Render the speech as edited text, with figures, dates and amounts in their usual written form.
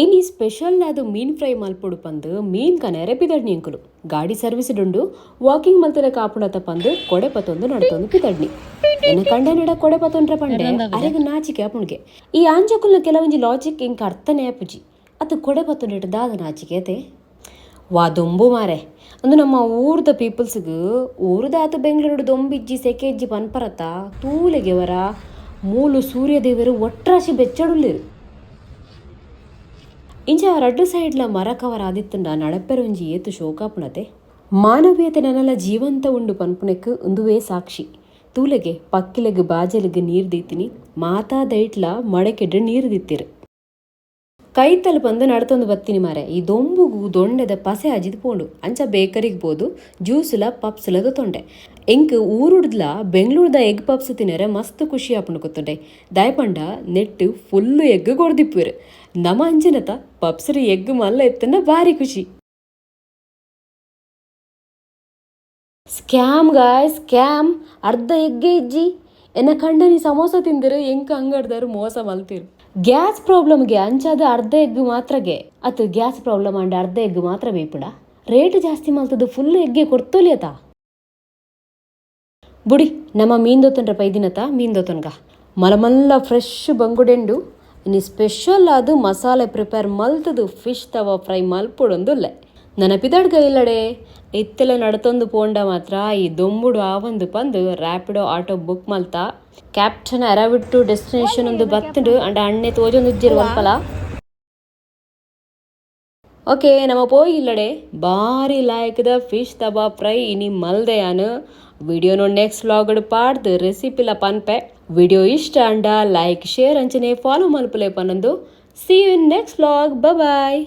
ಇನಿ ಸ್ಪೆಷಲ್ ಆದ್ ಮೀನ್ ಫ್ರೈ ಮಲ್ಪೊಡು ಪಂದ್ ಮೀನ್ ಕನೆರೆ ಪಿದಡ್ನಿ ಎಂಕುಲು. ಗಾಡಿ ಸರ್ವಿಸ್ ಡುಂಡು, ವಾಕಿಂಗ್ ಮಲ್ತಲೆ ಕಾಪುಣತ ಪಂದ್ ಕೊಡೆ ಪತೊಂದು ನಡತೊಂದು ಪಿದಡ್ನಿ. ಎನ್ನ ಕಂಡನೆಡ ಕೊಡೆ ಪತೊಂಡ್ರ ಪಂಡೆ, ಅರೆಗ್ ನಾಚಿಕೆ ಆಪುಂಡ್ಗೆ. ಈ ಆಂಜಕುಲ್ನ ಕೆಲವೊಂಜಿ ಲಾಜಿಕ್ ಎಂಕ್ ಅರ್ಥನೇ ಆಪುಜಿ. ಅತ್ ಕೊಡೆ ಪತ್ತೊಂಡೆಟ್ ದಾದ ನಾಚಿಕೆ ಅತೆ? ವಾ ದೊಂಬು ಮಾರೆ! ಅಂದು ನಮ್ಮ ಊರ್ದ ಪೀಪಲ್ಸ್ಗ್ ಊರುದಾತ ಬೆಂಗಳೂರು ದೊಂಬಿಜ್ಜಿ ಸೆಕೆ ಇಜ್ಜಿ ಪನ್ಪರತ. ತೂಲೆಗೆವರ ಮೂಲು ಸೂರ್ಯ ದೇವರು ಒಟ್ರಾಶಿ ಬೆಚ್ಚಡುಲ್ಲೆರ್. ಇಂಚ ರಡ್ಡ್ ಸೈಡ್ಲ ಮರ ಕವರ್ ಆದಿತ್ತುಂಡ ನಡಪೆರೆ ಒಂಜಿ ಏತ್ ಶೋಕಾಪುಣತೆ. ಮಾನವೀಯತೆ ನನಲ ಜೀವಂತ ಉಂಡು ಪನ್ಪುನೆಕ್ ಉಂದುವೇ ಸಾಕ್ಷಿ. ತೂಲೆಗೆ, ಪಕ್ಕಿಲೆಗ್ ಬಾಜೆಲೆಗ್ ನೀರ್ ದೀತಿನಿ. ಮಾತಾ ದೈಟ್ಲ ಮಡಕೆಡ್ ನೀರ್ ದಿತ್ತೆರ್. ಕೈತಲ್ ಪಂದ್ ನಡತೊಂದು ಬತ್ತಿನಿ ಮಾರೆ. ಈ ದೊಂಬುಗು ದೊಂಡೆದ ಪಸೆ ಆಜಿದ್ ಪೋಂಡು. ಅಂಚ ಬೇಕರಿಗೆ ಪೋದು ಜ್ಯೂಸುಲ ಪಪ್ಸುಲ ದೆತೊಂಡೆ. ಎಂಕ್ ಊರುಡ್ದ್ಲ ಬೆಂಗಳೂರುದ ಎಗ್ ಪಪ್ಸ್ ತಿನರೆ ಮಸ್ತ್ ಖುಷಿ ಆಪುಂಡು ಗೊತ್ತುಂಡೆ. ದಾಯೆ ಪಂಡ ನೆಟ್ಟ್ ಫುಲ್ ಎಗ್ ಕೊರ್ದಿಪ್ಪುವೆರ್. ನಮ ಅಂಚಿನತ, ಪಪ್ಸ್ಡ್ ಎಗ್ ಮಲ್ಲ ಇತ್ತ್ಂಡ ಬಾರಿ ಖುಷಿ. Scam guys, scam! ಅರ್ಧ ಎಗ್ಗೆ ಇಜ್ಜಿ. ಎನ್ನ ಕಂಡನಿ ಸಮೋಸ ತಿಂದಿರು, ಎಂಕ್ ಅಂಗಡ್ದಾರು ಮೋಸ ಮಲ್ತಿರು. ಗ್ಯಾಸ್ ಪ್ರಾಬ್ಲಮ್ಗೆ, ಅಂಚಾದ ಅರ್ಧ ಎಗ್ ಮಾತ್ರಗೆ. ಅತ್, ಗ್ಯಾಸ್ ಪ್ರಾಬ್ಲಮ್ ಆಂಡ ಅರ್ಧ ಎಗ್ ಮಾತ್ರ ಬೇಪುಡ? ರೇಟ್ ಜಾಸ್ತಿ ಮಲ್ತದ ಫುಲ್ ಎಗ್ಗೆ ಕೊರ್ತೊಲಿಯತ. ಬುಡಿ, ನಮ್ಮ ಮೀನ್ ದೊತ್ತೊಂಡ್ರೆ ಪೈದಿನತ, ಮೀನ್ ದೊತ್ತೊನ್ಗ. ಮಲ್ಲ ಫ್ರೆಶ್ ಬಂಗುಡೆಂಡು. ಇನಿ ಸ್ಪೆಷಲ್ ಆದ್ ಮಸಾಲೆ ಪ್ರಿಪೇರ್ ಮಲ್ತದು ಫಿಶ್ ತವಾ ಫ್ರೈ ಮಲ್ಪೊಡೊಂದುಲ್ಲೆ. ನನ ಪಿದಡ್ಗ ಇಲ್ಲಡೆ. ಇತ್ತೆಲ ನಡತೊಂದು ಪೋಂಡ ಮಾತ್ರ ಈ ದೊಂಬುಡು ಆವಂದು ಪಂದ್ ರ್ಯಾಪಿಡೋ ಆಟೋ ಬುಕ್ ಮಲ್ತ. ಕ್ಯಾಪ್ಟನ್ ಅರವಿಟ್ಟು ಟು ಡೆಸ್ಟಿನೇಷನ್ ಒಂದು ಬತ್ತುಂಡು. ಅಂಡ ಅಣ್ಣೆ ತೋಜೊಂದುಜ್ಜೆರ್ ಒಲ್ಪಲ. ಓಕೆ, ನಮ್ಮ ಪೋಯಿ ಇಲ್ಲಡೆ. ಬಾರಿ ಲಾಯಕದ ಫಿಶ್ ತವಾ ಫ್ರೈ ಇನಿ ಮಲ್ದೆ ಯಾನು. ವಿಡಿಯೋನು ನೆಕ್ಸ್ಟ್ ವ್ಲಾಗ್ ಪಾಡ್ದು ರೆಸಿಪಿಲ ಪನ್ಪೆ. ವಿಡಿಯೋ ಇಷ್ಟ ಅಂಡ ಲೈಕ್, ಶೇರ್ ಅಂಚನೆ ಫಾಲೋ ಮಲ್ಪುಲೆ ಪನೊಂದು, see you in next vlog. Bye.